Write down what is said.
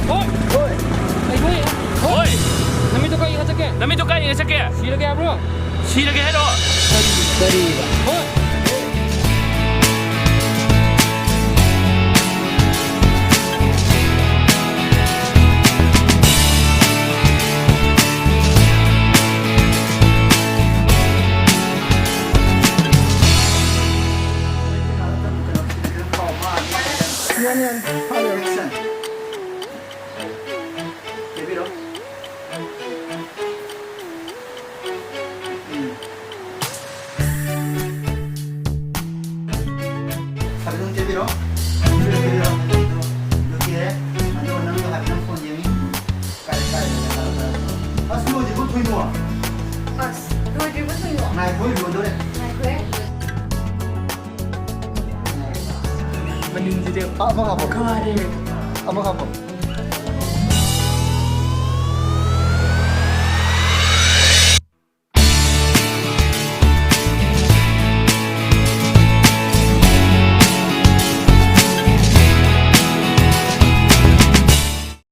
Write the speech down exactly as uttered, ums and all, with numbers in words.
ꯍꯣꯏ꯫ ꯍꯣꯏ꯫ ꯑꯩ ꯍꯣꯏ꯫ ꯍꯣꯏ꯫ ꯅꯃꯤꯠꯇꯣ ꯀꯥꯏ ꯌꯦꯡꯉ ꯆꯠꯀꯦ? ꯅꯃꯤꯠꯇꯣ ꯀꯥꯏ ꯌꯦꯡꯉ ꯆꯠꯀꯦ? ꯁꯤꯔꯒꯦ ꯍꯥꯏꯕ꯭ꯔꯣ? ꯁꯤꯔꯒꯦ ꯍꯥꯏꯔꯣ? ꯀꯔꯤ, ꯀꯔꯤꯕ? ꯍꯣꯏ꯫ ꯌꯥꯅꯤ, ꯌꯥꯅꯤ꯫ ꯐꯥꯔꯦ꯫ ꯎꯝ꯫ ꯍꯥꯏꯐꯦꯠꯇꯪ ꯆꯦꯟꯕꯤꯔꯣ꯫ ꯆꯦꯟꯕꯤꯔꯣ, ꯆꯦꯟꯕꯤꯔꯣ꯫ ꯑꯗꯨ ꯂꯣꯏꯔꯦ꯫ ꯑꯗꯣ ꯅꯪꯗꯣ ꯍꯥꯏꯐꯦꯠꯇꯪ ꯐꯣꯟ ꯌꯦꯡꯉꯤ꯫ ꯀꯥꯏ, ꯀꯥꯏ, ꯀꯥꯏ, ꯀꯥꯏ, ꯀꯥꯏ꯫ ꯑꯁ, ꯂꯣꯏꯗ꯭ꯔꯤꯕꯣ ꯊꯣꯏꯅꯣ? ꯑꯁ, ꯂꯣꯏꯗ꯭ꯔꯤꯕꯣ ꯊꯣꯏꯅꯣ? ꯉꯥꯏꯈꯣ, ꯂꯣꯏꯗꯣꯔꯦ꯫ ꯉꯥꯏꯈꯣꯍꯦ꯫ ꯃꯅꯤꯡꯁꯤꯗꯤ ꯑ, ꯑꯃ ꯍꯥꯞꯄꯣ꯫ ꯀꯥꯔꯦ꯫ ꯑꯃ ꯍꯥꯞꯄꯣ꯫